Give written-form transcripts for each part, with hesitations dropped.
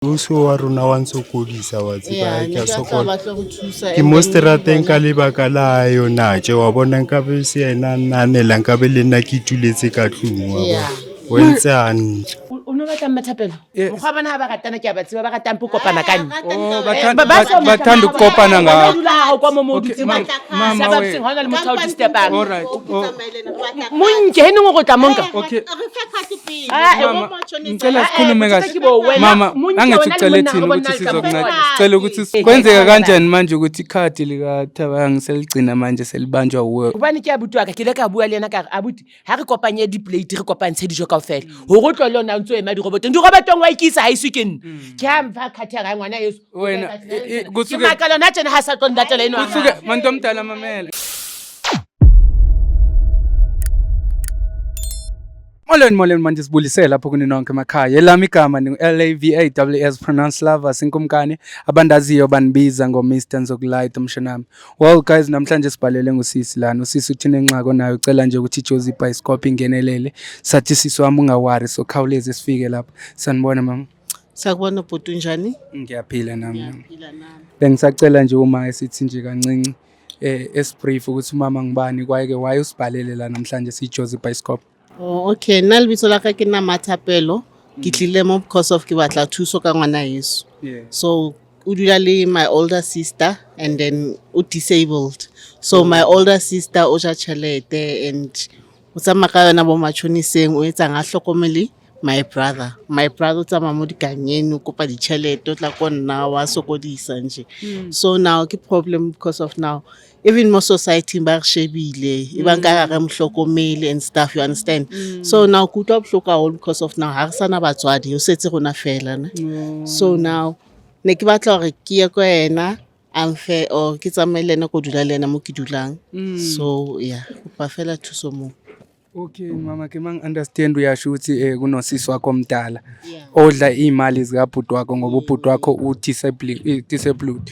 Mmuso wa rona wa nsokodisa wa tseba Yeah, ke ne a ke tla sokola. batla go thusa Ke and mo then seterateng ka bona- lebaka la yona tje wa bona nkabe se yena a nnanela nkabe le nna ke ituletse ka tlung wa bona. Yeah. O entse hantle. O no batlang Mathapelo? Yes. Mokgwa wa bona ha ba ratana ke a ba tseba, ba ratang po kopana ka nna. Oh, Ba bathanda ukukopana ngakho. Dula hao kwa mo mo Okay, dutseng. mama Sa ba we. boseng, ha hona le motho a o disturbang. All right. Oh. Monke, he neng o tla monka. Okay. Ah, eh, Mama, ngicela sikhulume Eh, kahle. ke bo wena, Mama, monke angithi wena le ucele monna thina ha ukuthi bona sizokunceda. le tla Sicela ukuthi Eh, kwenzeka eh, kanjani manje ukuthi ikhadi likaThabang seligcina manje selibanjwa wuwe. Hobane ke abuti wa ka, ke ile ka bua le yena ka re, abuti, ha re kopanye di-plate, re kopantshe dijo kaofela. Hore o tlo le yona o ntso ema dirobotong. Dirobotong wa ikisa ha iswe ke nna. Ke ha mfa card ya hae ngwana heso. Wena, Ke kusuke makala hona tjena ha sa tlo nlatela enwa. Kusuke muntu omdala mamela. Molweni, molweni, manje sibulise lapho kuni nonke emakhaya. Elami igama ni Lavaws, pronounce Lavas inkumkani, abandaziyo banibiza ngo Mr Nzokulight umshanami. Well guys, namhlanje sibhalele ngusisi lana. Usisi uthi nenxako nayo, ucela nje ukuthi iJozi Bioscope ingenelele. Sathi sisi wami ungawari, so khawuleze sifike lapha. Sanibona mama. Sakubona bhuti, unjani? Ngiyaphila nami. Ngiyaphila nami. Bengisacela nje uma esithi nje kancinci esibrief ukuthi umama ngubani kwaye ke waye usibhalele la namhlanje siyiJozi Bioscope. Oh, okay, nna lebitso la ka ke nna Mathapelo. Ke tlile mo because of ke batla thuso ka ngwana heso. So o dula le my older sister and then o disabled. So my older sister o ja tjhelete and o tsamaya ka yona bo matjhoniseng, o etsang, ha hlokomele my brother. My brother o tsamaya mo dikanyeng, o kopa ditjhelete, o tla ko nna wa sokodisa nje. So now ke problem because of now even mo society ba re shebile, e bang ka re mo hlokomele and stuff, you understand? So now ke utlwa bohloko haholo because of now ha re sana batswadi, o setse rona fela ne. So now ne ke batla hore ke ye ko yena a mfe or ke tsamaye le ena ko dula le ena mo ke dulang. So yeah, kopa fela thuso moo. Okay mama, ke mang understand uyasho ukuthi kunosisi wakho omdala odla imali zikabhuti wakho ngoba ubhuti wakho u disabled.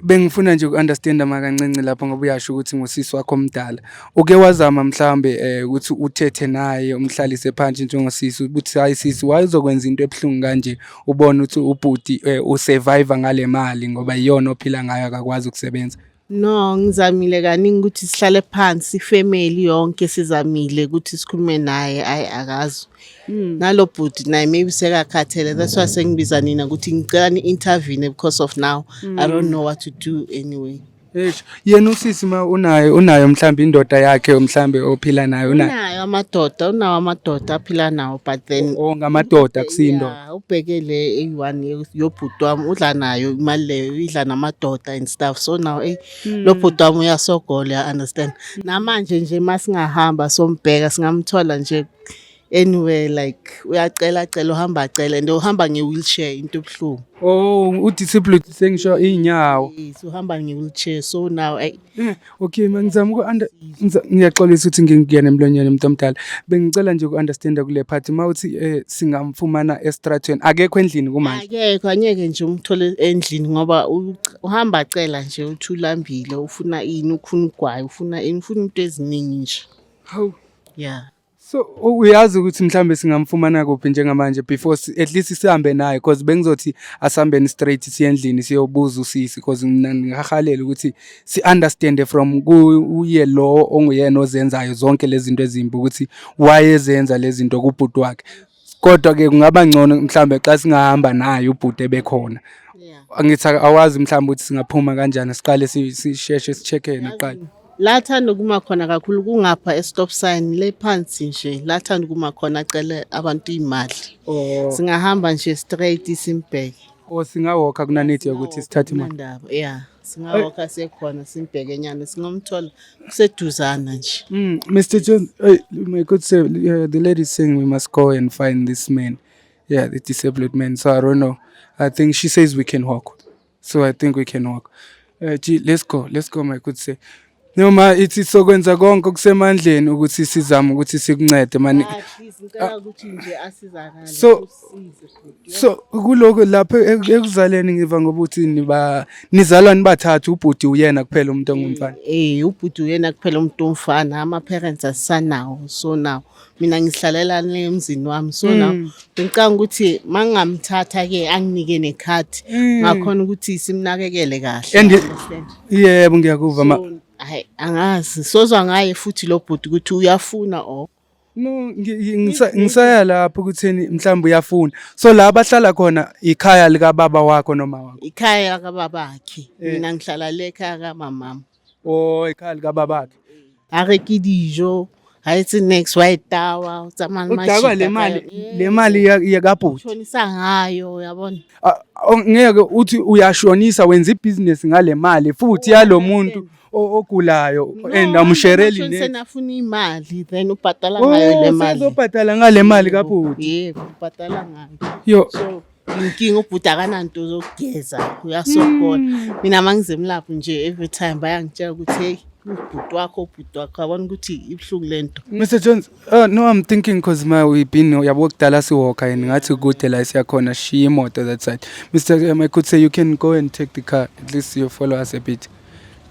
Bengifuna nje ukunderstand ama kancinci lapho ngoba uyasho ukuthi ngusisi wakho omdala. Uke wazama mhlambe ukuthi uthethe naye umhlalise phansi njengosisi ukuthi hayi sisi, why uzokwenza into ebhlungu kanje, ubone ukuthi ubhuti usurvive ngale mali ngoba iyona ophila ngayo, akakwazi ukusebenza? No, ngizamile kaningi ukuthi sihlale phansi ifamily yonke, sizamile ukuthi sikhulume naye, ayi akazi. Nalo bhuti naye maybe sekakhathele, that's why sengibiza nina ukuthi ngicela ni-intervene because of now I don't know what to do anyway. Eish, yena usisi ma unayo mhlambe indoda yakhe mhlambe ophila nayo, unayo? Unayo amadoda, unawo amadoda aphila nawo, but then Oh, ngamadoda akusiyo. Yeah, ubheke le eyi-one yobhuti wami, udla nayo imali leyo, idla namadoda and stuff. So now lo bhuti wami uyasogola, ya understand? Namanje nje masingahamba sombheka singamthola nje anywhere, like uyacela cela, uhamba acela and uhamba nge-wheelchair, into ebuhlungu. Oh, udiscipline sengisho inyawo. Yes, uhamba nge-wheelchair, so now Okay, mangizama uku ngiyaxolisa ukuthi ngingena emlonyeni umuntu omdala. Bengicela nje uku-understanda kule part mawuthi singamfumana estratweni, akekho endlini kumanje? Akekho, angeke nje umthole endlini ngoba uhamba acela nje, uthi ulambile, ufuna ini, ufuna ugwayi, ufuna ini, ufuna into eziningi nje. Hawu. Yeah. So uyazi ukuthi mhlambe singamfumana kuphi njengamanje before at least sihambe naye, because bengizothi asihambeni straight siye endlini siyobuza usisi, because mina ngihahalela ukuthi si understand from kuye lo onguyena ozenzayo zonke lezi zinto ezimbi ukuthi wayezenza lezi zinto kubhuti wakhe, kodwa ke kungaba ngcono mhlambe xa singahamba naye ubhuti ebekhona. Angithi awazi mhlambe ukuthi singaphuma kanjani, siqale sisheshe si-check yena kuqala. La thanda ukuma khona kakhulu kungapha e-stop sign le phansi nje, la thanda ukuma khona acele abantu imali. Oh. Singahamba nje straight simbheke. O singawalka kunanithi yokuthi sithathe imali? Kunandaba, yeah, singawalka siyekhona simbheke nyana, singamthola kuseduzana nje. Mr. Jones, hey, my good sir, the lady is saying we must go and find this man. Yeah, the disabled man. So I don't know. I think she says we can walk. So I think we can walk. Gee, let's go. Let's go, my good sir. Noma ithi sokwenza konke okusemandleni ukuthi sizame ukuthi sikuncede mani. Ah, please, ngicela ukuthi nje asizakale. Usize futhi. So kuloko lapho ekuzaleni ngiva ngoba uthi niba nizalwa nibathathu, ubhuti uyena kuphela umuntu ongumfana. Eh, ubhuti uyena kuphela umuntu omfana, ama-parents asisanawo. So now mina ngizihlalela le emzini wami. So now ngicabanga ukuthi mangingamthatha-ke anginike nekhadi, ngakhona ukuthi simnakekele kahle. Understand? Yebo, ngiyakuva ma. So, hayi, angazi sozwa ngaye futhi lo bhuti ukuthi uyafuna or No, ngisaya lapho ukuthini mhlawumbe uyafuna. So la abahlala khona ikhaya lika baba wakho noma wakho? Ikhaya kababakhe. Mina ngihlala le ekhaya kamamama. Oh, ikhaya lika babakhe. A reke dijo, ha etse next wa etawa, o tsamaya le Udakwa le mashita ka mali, yona. le mali yakabhuti. Shonisa ngayo, uyabona. Ah, oh, ngeke uthi uyashonisa, wenza ibhizinesi ngale mali futhi yalo muntu ogulayo and amushereli ne. ne. Afuna imali, then ubhatala ngayo le mali. Usezobhatala ngale mali kabhuti. Yebo, ubhatala ngayo. Yo. So inkinga, ubhuti akananto zokugeza, uyasokola. Mina mangizemlapho nje every time bayangitshela ukuthi hey, ubhuti wakho, ubhuti wakho, yabona ukuthi ibuhlungu lento. Mr Jones, no, I'm thinking because ma we've been yabo kudala siwalka and ngathi kude la siyakhona, shiya imoto that side. Mr I could say you can go and take the car, at least you follow us a bit.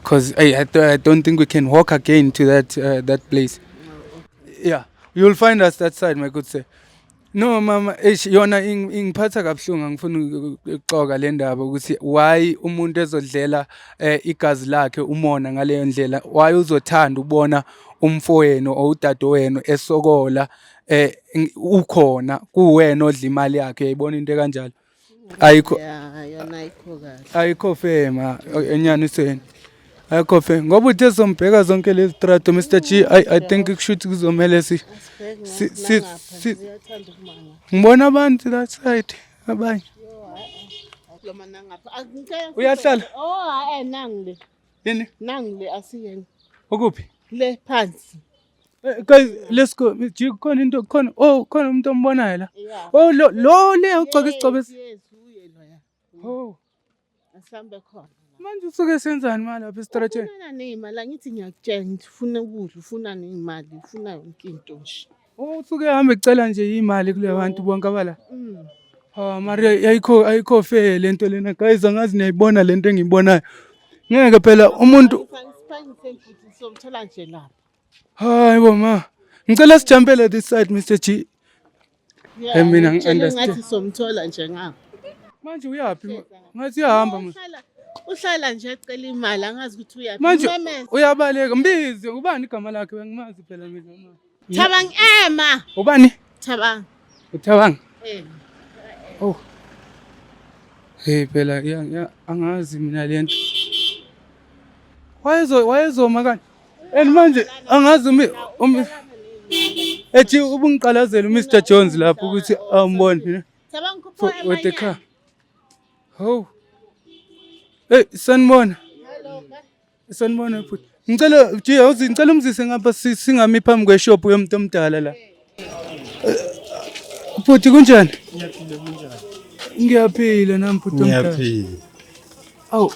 Because I don't think we can walk again to that place. Yeah, you'll find us that side, my good sir. No mama, eish, yona ingiphatha kabuhlungu, angifuni ukuxoka le ndaba ukuthi why umuntu ezodlela igazi lakhe umona ngaleyo ndlela. Why uzothanda ubona umfowenu or udadewenu esokola, ukhona kuwena odla imali yakhe? Uyayibona into ekanjalo, ayikho. Yeah, yona ayikho kahle. Ayikho fair ma, enyanisweni ayikho fair ngoba uthe sombheka zonke lezi trato. Mr G, I think kushuthi kuzomele Uyathanda ukumanga. Ngibona abantu that side abanye. Loma nangapha. Ngicela Uyahlala? Oh, hayi, nangu le. Yini? Nangu le, asiyeni. Ukuphi? Le phansi. Guys, let's go. G, khona into khona, oh, khona umuntu ombonayo la. Yeah. Oh, lo le ugcoke isigcobo Yes, uye loya. Oh. Asihambe khona. Manje usuke senzani ma lapha esitratsheni? Ufuna ney'mali, angithi ngiyakutshela ngithi ufuna ukudla, ufuna ney'mali, ufuna yonke into nje. Oh, usuke ehamba ecela nje imali kule bantu bonke abala. Ah, mara ayikho fair lento lena, guys, angazi niyayibona lento engiyibonayo. Ngeke phela umuntu Siphangise futhi somthola nje lapha. Hayi bo ma. Ngicela sijumpele this side, Mr G. Yeah, Mina ngitshele ngi-understand. ngathi somthola nje ngapha. Manje uyaphi? Ngathi uyahamba manje. Uhlala nje ecela imali, angazi ukuthi uyaphi. Manje Mmemeze. uyabaleka. Mbize, ubani igama lakhe? Bengimazi phela mina. Thabang, ema. Ubani? Thabang. Uthabang. Eh. Oh. Hey phela ya angazi mina lento. Wayezoma kanje. And manje angazi umi ethi ubungiqalazela uMr Jones lapho ukuthi awumboni, ne? Thabang, khuphuka. With the car. Oh. Hey, sanibona. Sanibona futhi. Ngicela G, awuzi, ngicela umzise ngapha, singami phambi kweshop yomuntu omdala la. Futhi kunjani? Ngiyaphila nami, bhuti omdala. Ngiyaphila. Awu,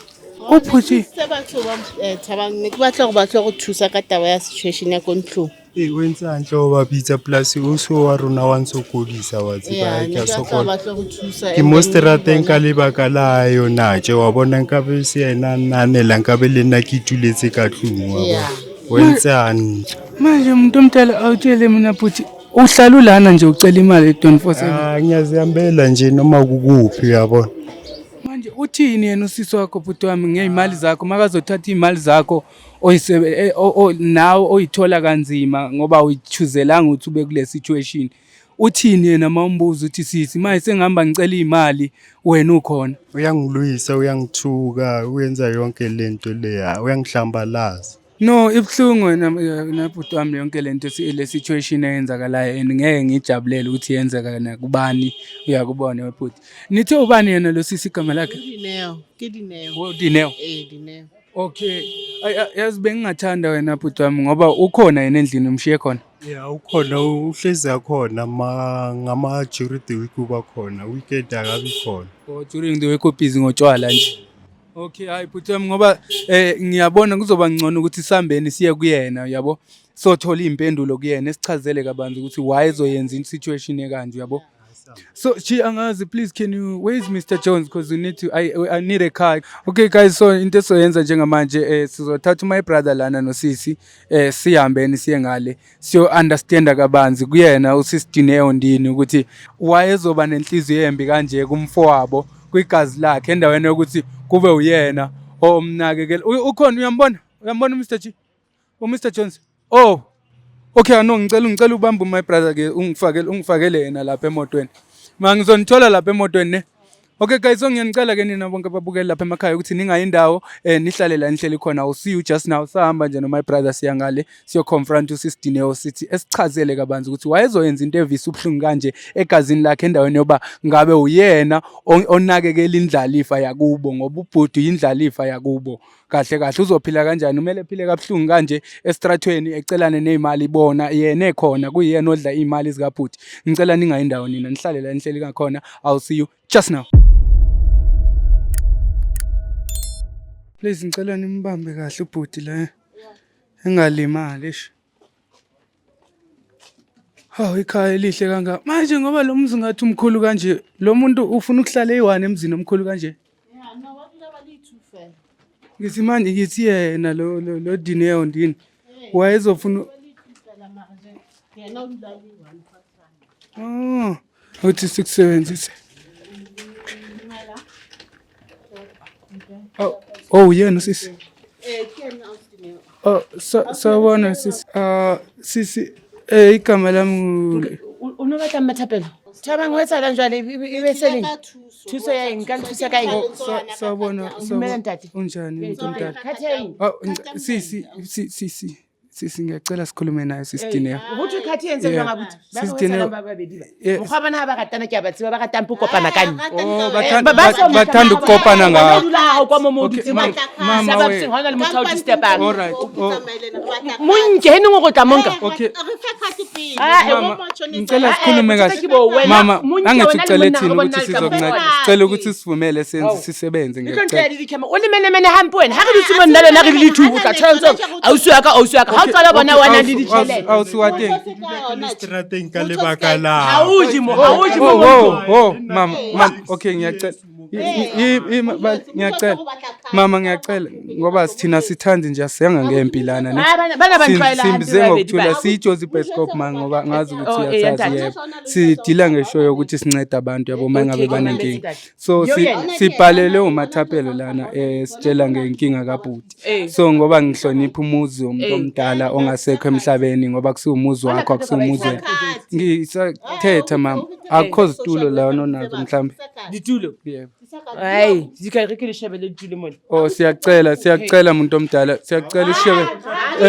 ubhuti. Se batho ba Thabang, ne ke batla gore ba tlo go thusa ka taba ya situation ya ko ntlong. Ee, o entse hantle ho ba bitsa plus o so wa rona wa nsokodisa, wa tseba. Yeah, ke ne a ke batla sokola. Ba tlo go thusa. Ke And mo then seterateng ka lebaka la yona tje, wa bona, nkabe se yena nnanela, nkabe le nna ke ituletse ka tlung, wa bona. O entse hantle. Manje umuntu omdala, awutshele mina bhuti, uhlala ulana nje ucela imali 24/7? Ah, ngiyazihambela nje noma kukuphi, uyabona. Manje uthini yena usisi wakho, bhuti wami, ngey'mali zakho, makazothatha iy'mali zakho nawe oyithola kanzima ngoba uyichuzelanga ukuthi ube kule situation? Uthini yena uma umbuza uthi, "Sisi, manje sengihamba ngicela iy'mali wena ukhona"? Uyangilwisa, uyangithuka, uyenza yonke lento leya, uyangihlambalaza. No, ibuhlungu wena nabhuti wami yonke lento, le situation eyenzakalayo, and ngeke ngijabulele ukuthi yenzeka nakubani, uyakubona webhuti. Nithe ubani yena lo sisi igama lakhe? Dineo, ke Dineo. Oh, Dineo. Eh, Dineo. Okay. Yazi bengingathanda wena bhuti wami, ngoba ukhona yena endlini, umshiye khona? Ya, ukhona, uhlezi akhona ma ngama during the week uba khona, weekend akabi khona. Oh, during the week ubhizi ngotshwala nje. Okay, hayi bhuti wami, ngoba ngiyabona kuzoba ngcono ukuthi sihambeni siye kuyena, uyabo, sothola iy'mpendulo kuyena, esichazele kabanzi ukuthi why ezoyenza in-situation ekanje, uyabo. So chi angazi, please, can you, where is Mr Jones, because we need to I need a car. Okay guys, so into esoyenza njengamanje, sizothatha my brother lana nosisi, sihambeni siye ngale, siyo understanda kabanzi kuyena usisi Dineo Ndini ukuthi why ezoba nenhliziyo embi kanje kumfowabo, kwigazi lakhe, endaweni yokuthi kube uyena omnakekela. Ukhona, uyambona, uyambona uMr G, uMr Jones? Oh okay, no, ngicela ubambe my brother ke, ungifakele yena lapha emotweni. Ma ngizonithola lapha emotweni, ne. Okay guys, so ngiyanicela ke nina bonke ababukeli lapha emakhaya ukuthi ningayi indawo, nihlale la nihleli khona. I'll see you just now. Sahamba nje no my brother, siya ngale siyo confront usisi Dineo, sithi esichazele kabanzi ukuthi wayezoyenza into evisa ubuhlungu kanje egazini lakhe, endaweni yoba ngabe uyena onakekela indlalifa yakubo, ngoba ubhuti yindlalifa yakubo. Kahle kahle uzophila kanjani? Kumele ephile kabuhlungu kanje estratweni, ecelane nezimali, bona yena ekhona, kuyena odla iy'mali zikabhuti. Ngicela ningayi indawo nina, nihlale la nihleli ngakhona. I'll see you just now. Please, ngicela nimbambe kahle ubhuti la, engalimali. Eish. Hawu, ikhaya elihle kangaka. Manje ngoba lo mzi ngathi umkhulu kanje, lo muntu ufuna ukuhlala eyi-one emzini omkhulu kanje. Yeah, no, ba dula ba le two fela. Ngithi manje, ngithi yena lo Dineo Ndini wayezofuna Yena o dula le one fa. Oh, uthi sikusebenzise. Oh, yena sisi. Ke yena ausi Dineo. Oh, sawubona sisi. Ah, sisi, igama lami O no batlang, Mathapelo? Thabang, ho etsahalang jwale? E be seleng? Ka thuso. Thuso ya eng? Ka le thusa ka eng? Sawubona. Dumela, Sawubona. ntate. Unjani, mntomdala? Khathi ya eng? Oh, sisi, sisi, sisi, ngiyacela sikhulume naye sisi Dineo. Ho thwe khathi e entse jwang, abuti? Ba re Sisi ho Dineo. etsahalang ba babedi ba? Yeah. Mokgwa wa bona ha ba ratana ke a ba tseba, ba ratang po kopana ka nna. Oh, Ba bathanda ukukopana Wena o ngakho. dula hao kwa mo mo o Okay, dutseng mama, teng. mama Sa ba we. boseng, ha hona le motho a o disturbang. All right. Oh. Monke heneng o go tla monka. Okay. Re fe card pele. Ah, Mama, ngicela Ah, sikhulume bothata kahle. ke bo wena, Mama, monke angithi wena le ucele monna thina ha o ukuthi bona le sizokunceda. tla Sicela ukuthi sivumele senze sisebenze, E tlo ntla ngiyacela. ya le dikhema. O lemenemene hampe wena. Ha re dutse mo nna le wena re le two, o tla thola ntse o re, ausi wa ka, ausi wa ka. Ha o qala bona wa nang le ditjhelete. Ausi wa teng. Strateng ka lebaka la Ha o je mo, ha o je mo. Oh, mama, mama, okay, ngiyacela. Ngiyacela. Mama, ngiyacela ngoba thina sithandi nje, asiyanga ngempi lana, ne. Ah, bana ba ntlwaela hampe Simbize babedi ngokuthula, ba. siyiJozi Bioscope ma, ngoba ngazi ukuthi Oh, uyasazi, ntate. yebo. Sidila ngeshow yokuthi sincede abantu, yabo, uma ngabe Okay, banenkinga. ntate. So Yo, yena. sibhalele uMathapelo lana, sitshela ngenkinga kabhuti. So ngoba ngihlonipha umuzi womuntu omdala ongasekho emhlabeni, ngoba kusiwumuzi wakho, akusiwumuzi wena. Ngisathetha mama, akukho zitulo la onazo mhlambe? Ditulo. Yebo. Hayi, di ka re ke le shebele ditulo mona. Oh, siyacela, siyacela muntu omdala, siyacela ushebe.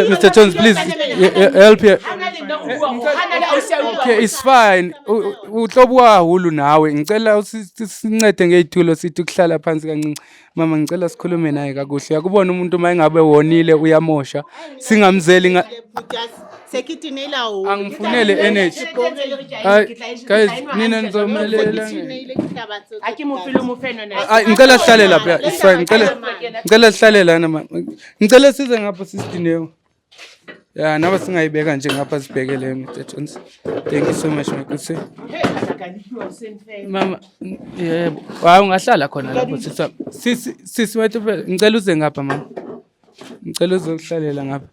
Mr Jones, please help here. Hana le nna o bua ho, hana le ausi a bua. Okay, it's fine. U tlo bua haholo nawe. Ngicela sincede ngey'tulo, sithi ukuhlala phansi kancinci. Mama, ngicela sikhulume naye kakuhle. Uyakubona umuntu uma engabe wonile uyamosha. Singamzeli nga Sekitinela o. Angifunele energy. Ay, guys, nina nizomelela. Ha ke mo fele, mo fe nona. Ay, ngicela sihlale lapha. It's fine. Ngicela sihlale lana, mama. Ngicela size ngapha, sisi Dineo. Ya, naba singayibeka nje ngapha, sibhekele Mr Jones. Thank you so much, my good sir. Mama, yebo. Hayi, ungahlala khona lapho sisi wami. Sisi wethu phela, ngicela uze ngapha, mama. Ngicela uzokuhlalela ngapha.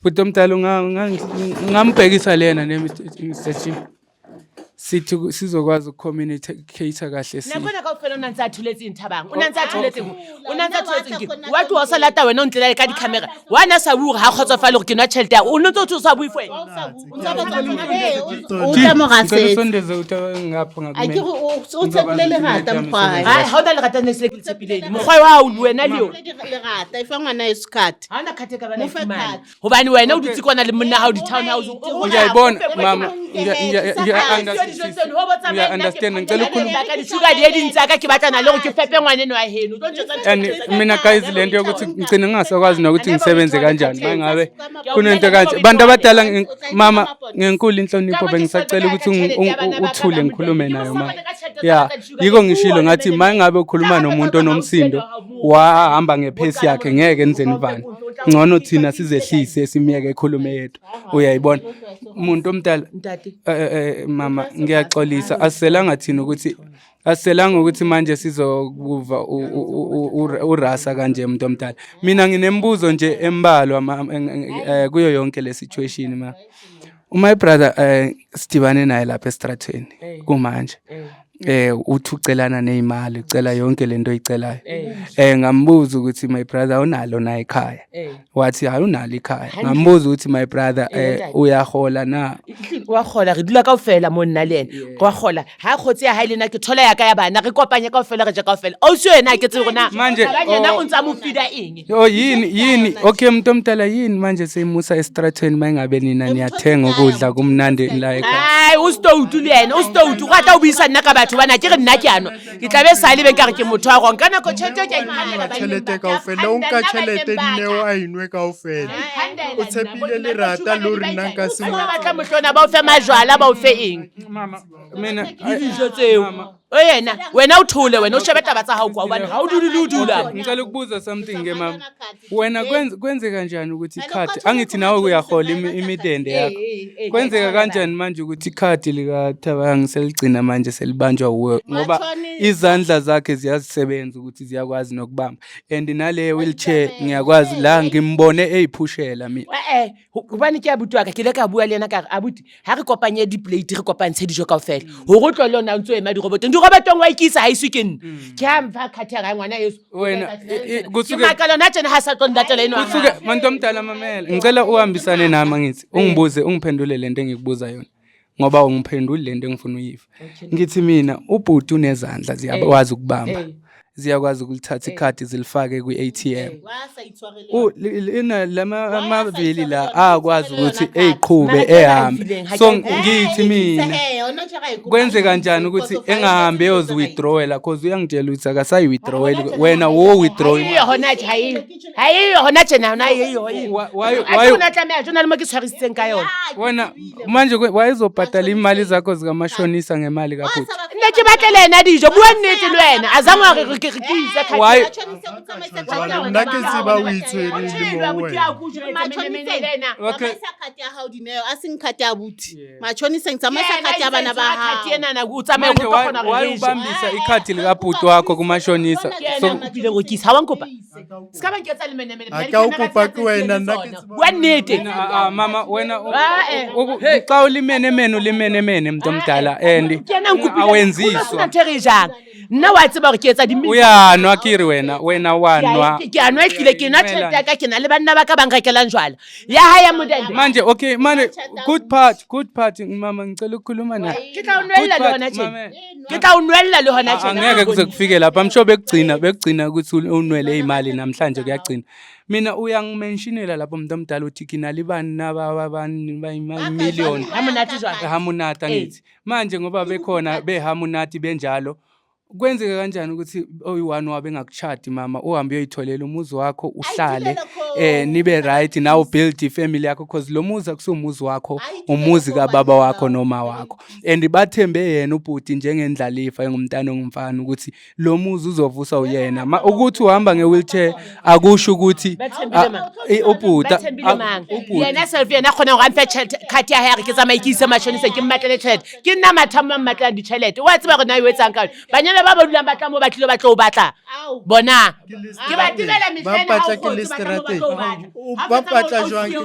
Futhi omdala, ungambhekisa lena ne Mr G. Sithi sizokwazi ukucommunicate kahle si. Nakona kaofela o na ntse a tholetseng, Thabang, o na ntse a tholetseng, o na ntse a tholetseng ke wa tloha o sa lata wena, o ntlela le ka di-camera wa na sa bue gore ga kgotsofale gore ke nwa tšhelete ya o ne ntse o tse o sa bue fo wena. O tla mo Ngicela gasetsa. usondeze uthi ngapha A ke ngakumina. re o tshepile lerata mokgwae. Hai, ha o na lerata ne se ke le tshepileng mokgwa wa hao wena le yo. Lerata e fa ngwana e card. Ha ona card e ka bana Mo fe fumana card. hobane wena o dutse kwana le monna hao di-town house. Ngiyayibona mama, ngiya understand. dijo tseno ho botsa Uya understand, ngicela ukukhuluma. ka di-sugar daddy tsaka ke batlana le gore ke fepe ngwaneno wa heno. O tlo ntjwetsa ntho And tse- mina guys, lento yokuthi ngigcine ngingasakwazi nokuthi ngisebenze kanjani mangabe kunento kanje. Bantu abadala, mama, ngenkulu inhlonipho bengisacela ukuthi uthule ngikhulume nayo mama. Ya, yiko ngishilo ngathi mangabe ukhuluma nomuntu onomsindo wahamba ngephesi yakhe ngeke nize nivane. Ngcono thina sizehlise simyeke ekhulume yedwa. Uyayibona? Umuntu omdala. Ntate. Mama, ngiyaxolisa, asiselanga thina ukuthi asiselanga ukuthi manje sizokuva urasa kanje, umuntu omdala. Mina nginembuzo nje embalwa kuyo yonke le situation, ma. My brother, sidibane naye lapha estratweni kumanje. Uthi ucelana nezimali, ucela yonke lento oyicelayo. Ngambuza ukuthi, "My brother, unalo na ekhaya?" Wathi hayi, unalo ikhaya. Ngambuza ukuthi, "My brother, uyahola na?" Wa kgola, re dula kaofela mo, nna le ena wa kgola. Ha kgotsi ya hae le nna ke thola ya ka ya bana, re kopanye kaofela, re je kaofela. Ausi yena ha ke tsebe hore na Manje, Thabang yena oh. o ntsa mo feeda eng. Oh, yini yini, okay, umuntu omdala, yini manje seyimusa estratweni mayingabe nina niyathenga ukudla kumnandi la ekhaya? Ai, o stoutu le ena, o stoutu go ata o buisa nna ka batho bana ke re nna ke ano ke tla be sa lebe nkare ke motho wa gong ka nako tšhelete ke a iphandela ba Tjhelete ileng ba ka. kaofela, o nka Handela nna tjhelete ba ileng ba Dineo ka. a inwe kaofela. O tshepile lerata le hore nna nka se mo Ba batla mohlona ba o fe majwala, ba o fe eng. Mama, mina Le dijo tseo o yena, wena o thole, wena o shebe taba tsa hao kwa hobane ha o dule le o dula. Ngicela ukubuza something ke, mama. Wena kwenze kanjani ukuthi ikhadi, angithi nawe uyahola imidende yakho, kwenzeka kanjani manje ukuthi ikhadi likaThabang seligcina manje selibanjwa wuwe, ngoba Matshonisa. izandla zakhe ziyazisebenza ukuthi ziyakwazi nokubamba, and nale wheelchair ngiyakwazi la ngimbone eyiphushela mina? Ee, gobane ke abuti wa ka, ke ile ka bua le ena ka re, "Abuti, ha re kopanye di-plate, re kopantshe dijo kaofela gore o tlo le yona o ntse o ema dirobotong wa ikisa ha iswe ke nna." Ke ha mpha card ya gae ngwana eso. Wena, Ke makala yona tjena ha sa tlo ntatela eno. Kusuke, muntu omdala, mamela, ngicela uhambisane nami. Angithi ungibuze, ungiphendule lento engikubuza yona, ngoba ungiphenduli lento engifuna uyiva. Ngithi mina ubhuti unezandla, ziyakwazi ukubamba, ziyakwazi ukulithatha ikhadi zilifake kwi-ATM. Lama amavili la akwazi ukuthi eyiqhube ehambe. So ngithi mina kwenze kanjani ukuthi engahambi eyozi-withdrawela, cause uyangitshela ukuthi akasayi-withdraweli, wena wo-withdraw imali. Eyo hona tje, ha eyo, ha eyo hona tjena, hona eyo eyo. Why- A ke ona tlameha tjona le mo ke tshwarisitseng ka yona. Wena manje wayezobhadala imali zakho zikamashonisa ngemali kabhuti? Nne ke batlele ena dijo, bua nnete le wena azange wa re ke ise card. Why? Jwale nna ke tseba o itshwerele mo wena. Okay. Tsamaisa card ya hao, Dineo, a seng card ya abuti. Machoniseng, tsamaisa card ya bana ba hao. Enana o tsamaye Manje go tlo kgona why re je. ubambisa ikhadi likabhuti wakho kumashonisa? Ke ena o kopile gore ke ise, ha wa nkopa se ka ba nketsa lemenemene. Ha ka o kopa ke wena, nna ke tseba. Bua nnete. Ah, ah, mama, wena Ah, eh. xa ulimenemene, ulimenemene, mntu omdala, and Ke ena nkopile awenziswa. ntho e re e jang, nna wa tseba gore ke etsa di Uyanwa kiri wena, wena wanwa. Ke a nwa ehlile, ke nwa tjhelete ya ka, ke na le banna ba ka ba nrekelang jwala ya ha ya modende. Manje okay, manje good part, good part, mama, ngicela ukukhuluma naye. Ke tla o nwella le Good hona part, tjena. mama. Ke tla o nwella le hona tjena. Angeke kuze kufike lapha, I'm sure bekugcina ukuthi unwele imali namhlanje kuyagcina. Mina uyangimentionela lapho, umuntu omdala, uthi kinalibani nababani bayimillion. Ha monate jwang? Hamunati, angithi manje ngoba bekhona behamunati benjalo, kwenzeka kanjani ukuthi oyi-one wabo engakuchadi, mama, uhambe uyoyitholela umuzi wakho, uhlale, nibe right now, build ifamily yakho, cause lo muzi akusiwumuzi wakho, umuzi kababa wakho noma wakho, and bathembe yena ubhuti njengendlalifa engumntana ongumfana ukuthi lo muzi uzovuswa uyena. Ukuthi uhamba nge-wheelchair akusho ukuthi Bathembile mang? Ubhuti Bathembile mang? Ubhuti. Yena self yena kgona gore a mfe tšhelete, card ya hae, a re ke tsamaye ke ise mashonisa ke mmatlele tšhelete. Ke nna mathamo a mmatlelang ditšhelete, wa tseba gore na o etsang ka yone. Banyana ba ba dulang ba tla mo, ba tlile ba tlo o batla bona, ke ba tebela. Ba mpatla ke le seterateng. Ba mpatla jwang ke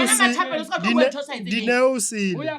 le seterateng? Dineo o sele.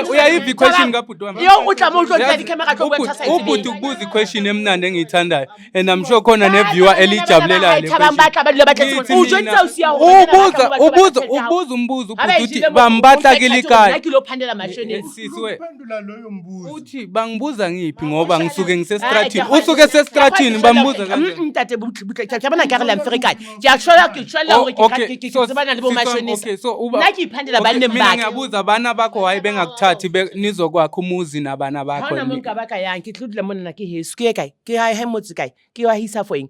Uyayiva i-question kabhuti wami? Yo, o tla mo o tlo ntla di-camera, tlo bua ntho a sa e Ubhuti tsebeng. ukubuza i-question emnandi engiyithandayo, and I'm sure khona ne-viewer elijabulelayo le Thabang ba tla ba dula ba tletse Ngithi o jwetsa mina, o siya hore ubuza ubuza ubuza umbuzo ubhuti, uthi bambatla ke likae? Ke lo phandela mashonisa. Sisi we. Phendula loyo mbuzo. Uthi bangibuza ngiphi? ngihloniphi ngoba ngisuke ngisestratini. Usuke sestratini bambuza kanjani? Ntate, butle butle, ke bona ka re la mferekanya. Ke a tjhola, ke tjhola Oh, hore ke okay, ke so tsebana le bo siswami, mashonisa. okay, so uba Nna ke iphandela okay, banneng mina ba ka. ngiyabuza abana bakho why bengakuthathi nizokwakha umuzi nabana Ha bakho. hona mo nka ba ka yang, ke tlo dula monana ke heso. Ke ye kae? Ke ya he motse kae? Ke wa hisa for eng?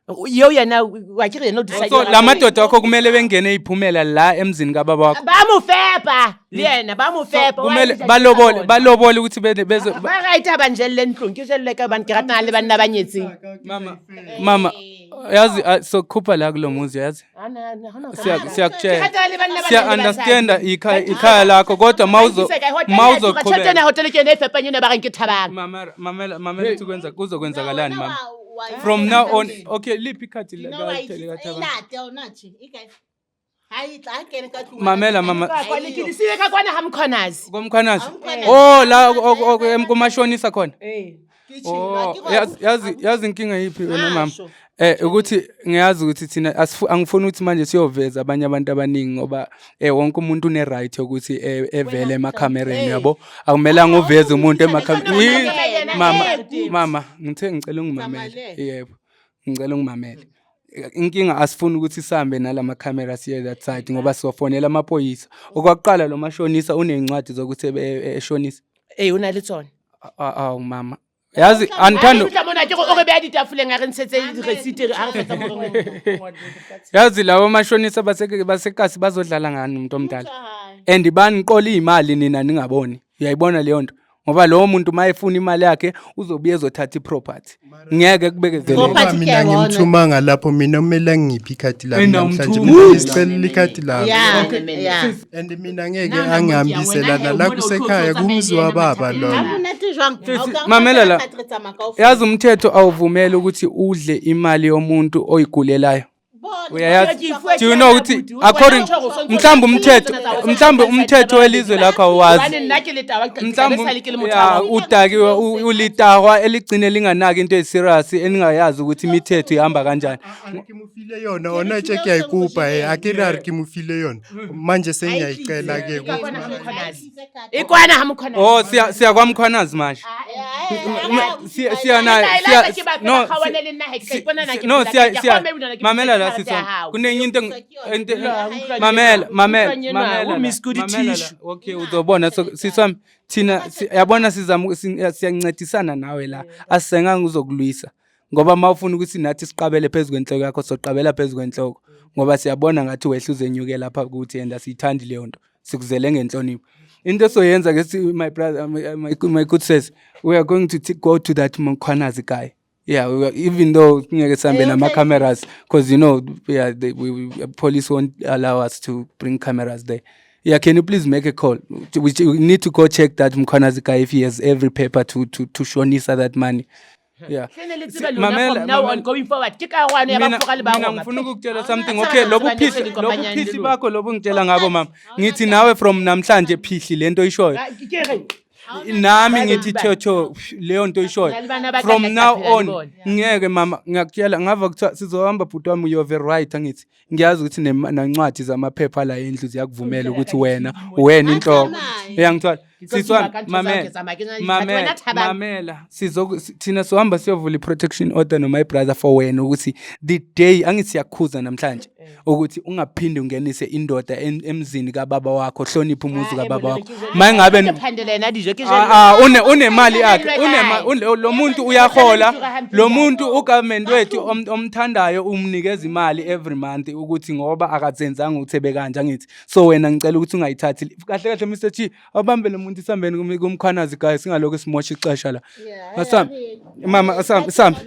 Eo yena wa ke re yena o decide. So la madoda akho kumele bengene iphumela la emzini kababa wakho. Ba mo fepa le yena, ba mo fepa. Kumele balobole, balobole ukuthi beze Ba right ha ba njelle ntlong, ke jelle ka hobane ke ratana le banna ba nyetseng. Mama, mama, yazi so khupha la kulo muzi yazi. Siyakutshela. Siya understand ikhaya lakho kodwa mawuzo Tjhelete mawuzoqhubeka. hotel ke yona e fepang ena ba reng ke Thabang. Mama, mamela, mamela ukuthi kwenza kuzokwenzakalani mama. From now on, okay, liphi ikhadi lika Thabang? Mamela mama. Ke di siile ka kwana ha Mkhwanazi. KoMkhwanazi. Oh la kumashonisa khona. Oh, yazi yazi inkinga yiphi wena mama? Ukuthi ngiyazi ukuthi thina angifuni ukuthi manje siyoveza abanye abantu abaningi ngoba wonke umuntu une right yokuthi evele emakhamereni yabo. Akumelanga uveze umuntu emakhamereni. Mama, mama, ngithe ngicela ungimamele. Yebo. Ngicela ungimamele. Inkinga asifuni ukuthi sihambe nalama camera siye that side ngoba sizofonela amaphoyisa. Okwakuqala lo mashonisa unezincwadi zokuthi eshonisa. Eh, o na le tsona. Awu mama. Yazi angithandi Fihla mona ke o re beha ditafoleng a re ntshetse di-receipt re ha re fetsa mo re Yazi labo mashonisa basekasi bazodlala ngani umuntu omdala. And baniqola imali nina ningaboni. Uyayibona leyo nto? Ngoba lowo muntu mayefuna imali yakhe uzobuye ezothatha iproperty. Ngeke kubekezeleke. Ngoba Property mina kuyabona. ngimthumanga lapho, mina kumele ngiphi ikhadi lami Wena namhlanje. umthuma. Mina ngisicela ikhadi lami. Yeah, yeah. And mina ngeke angihambiselana la kusekhaya kumzi wababa loyo. Hamonate jwang? Ha o ka Mamela la. re tsamaya kaofela. Yazi umthetho awuvumeli ukuthi udle imali yomuntu oyigulelayo. Uyayazi? Do you know ukuthi according mhlawumbe umthetho, mhlawumbe umthetho welizwe lakho awazi. Hobane nna ke letawa, ke Mhlawumbe sale ke le motho ya wa udakiwe ulitahwa eligcine linganaki into eserious eningayazi ukuthi imithetho ihamba kanjani. A re ke mo file yona ona tje ke a e kopa a ke re a re ke mo file yona manje sengiyayicela ke ukuthi E kwana ha Mkhwanazi. Oh, siya kwaMkhwanazi manje. Siya naye siya no no siya siya mamela la sisona kunenye into mamela mamela mamela Miss Goody mamela la. Tissue. Okay, uzobona. So siswami thina yabona sizama siyancedisana nawe la, asisenganga uzokulwisa ngoba mawufuna ukuthi nathi siqabele phezu kwenhloko yakho soqabela phezu kwenhloko ngoba siyabona ngathi wehla uzenyuke lapha kuthi and asiyithandi leyo nto, sikuzele ngenhlonipho. Into esoyenza ke my brother, my good sis, we are going to go to that Mkhwanazi guy. Yeah, we are, even though ngeke sihambe nama cameras because you know, yeah, police won't allow us to bring cameras there. Yeah, can you please make a call? We need to go check that Mkhwanazi guy if he has every paper to shonisa that money. Yeah. Hlene le tsebe lona Mamela, from now mamela. on going forward ke karohano ya Mina Bafoka le mina Baroma. ngifuna ukukutshela something. Awuna Okay, taba lobu tsebane phihli, le lobu kopanyang le phihli lona. bakho lobu ngitshela ngabo mama. Ngithi nawe from namhlanje phihli lento oyishoyo. Ah, ke re Nami Ba- ngithi ba- tsho leyo nto oyishoyo. Nna le bana ba ka From ka now phela le on bona. ngeke mama ngiyakutshela ngava kuthiwa sizohamba bhuti wami, you have a right angithi. Ngiyazi ukuthi nancwadi zamaphepha la endlu ziyakuvumela ukuthi wena inhloko. Uyangithola? Ke tlo Sisi wami, tsuba ka ntho tsa mamela. ke tsamaya ke na le Mamela, wena Thabang. mamela. Thina sohamba siyovula i-protection order no my brother for wena ukuthi the day angithi siyakhuza namhlanje ukuthi ungaphindi ungenise indoda emzini kababa wakho, hlonipha umuzi kababa wakho. Mayingabe Ke phandela yena dijo ke Ah, ah, unemali yakhe, Jelle lo muntu uyahola, lo muntu ugovernment wethu omthandayo umnikeza imali every month ukuthi ngoba akazenzanga ukuthi ebe kanje angithi. So wena ngicela ukuthi ungayithathi kahle kahle Mr T, awubambe lo muntu isambeni kuMkhwanazi guys, singalokhu simosha ixesha la. Asambe mama, asambe sambe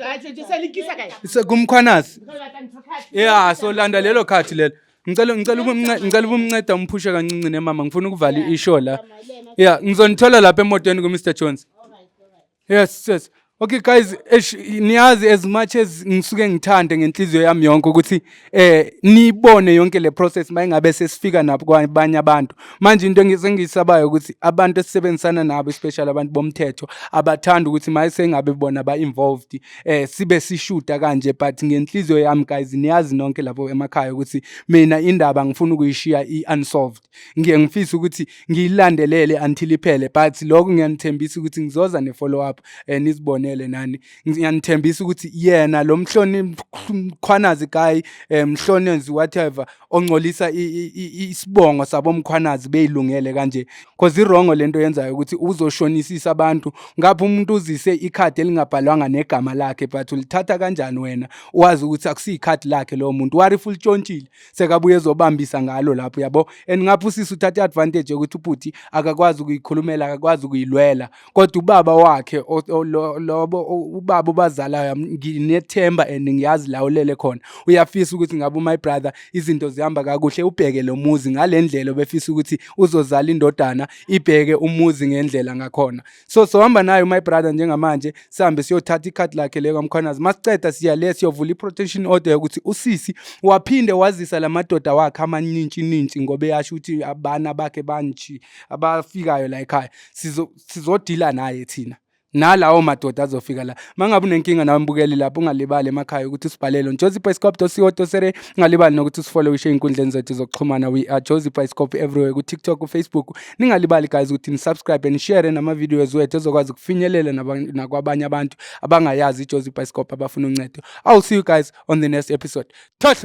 kuMkhwanazi. Yeah, so landa lelo khathi lelo. Ngicela ukumnceda umphushe kancinci nemama, ngifuna ukuvala ishow la. Yeah, ngizonithola lapha emotweni ku Mr Jones. Yes. Okay guys, eish, niyazi, as much as ngisuke ngithande ngenhliziyo yami yonke ukuthi nibone yonke le process mayingabe sesifika nabo kwabanye abantu. Manje into engisabayo ukuthi abantu esisebenzisana nabo, especially abantu bomthetho, abathanda ukuthi mayisengabe bona ba involved sibe sishuta kanje, but ngenhliziyo yami, guys, niyazi nonke lapho emakhaya ukuthi mina indaba ngifuna ukuyishiya i-unsolved. Ngiye ngifisa ukuthi ngiyilandelele until iphele, but lokho ngiyanithembisa ukuthi ngizoza ne-follow up, nizibonele nani. Ngiyanithembisa ukuthi yena lo mhloni Mkhwanazi guy, Mhlonezi, whatever, ongcolisa isibongo saboMkhwanazi beyilungele kanje, cause i-wrong lento yenzayo ukuthi uzoshonisisa abantu. Ngapha umuntu uzise ikhadi elingabhalwanga negama lakhe, but ulithatha kanjani wena wazi ukuthi akusiyikhadi lakhe lowo muntu? What if ulitshontshile, sekabuye ezobambisa ngalo lapho, yabo? And ngapha usisi uthatha i-advantage yokuthi ubhuti akakwazi ukuyikhulumela, akakwazi ukuyilwela, kodwa ubaba wakhe lobo ubaba obazalayo, nginethemba and ngiyazi la ulele khona, uyafisa ukuthi ngabe my brother izinto zihamba kakuhle, ubheke lo muzi ngale ndlela obefisa ukuthi uzozala indodana, ibheke umuzi ngendlela ngakhona. So sohamba nayo my brother njengamanje, sihambe siyothatha ikhadi lakhe le kwaMkhwanazi. Masiceda siya le siyovula i-protection order yokuthi usisi waphinde wazisa la madoda wakhe amanintshi ngoba eyasho ukuthi abana bakhe bantshi abafikayo la ekhaya. Sizodila naye thina nalawo madoda azofika la. Mangabe unenkinga nawe mbukeli lapho, ungalibali emakhaya ukuthi usibhalele on josiebioscope.co.za. Ungalibali nokuthi usifollowishe ey'nkundleni zethu zokuxhumana. We are Josie Bioscope everywhere, ku-TikTok, ku-Facebook. Ningalibali guys ukuthi ni-subscribe and share nama-videos wethu ezokwazi ukufinyelela nakwabanye abantu abangayazi iJosie Bioscope, abafuna uncedo. I will see you guys on the next episode. Thohlo.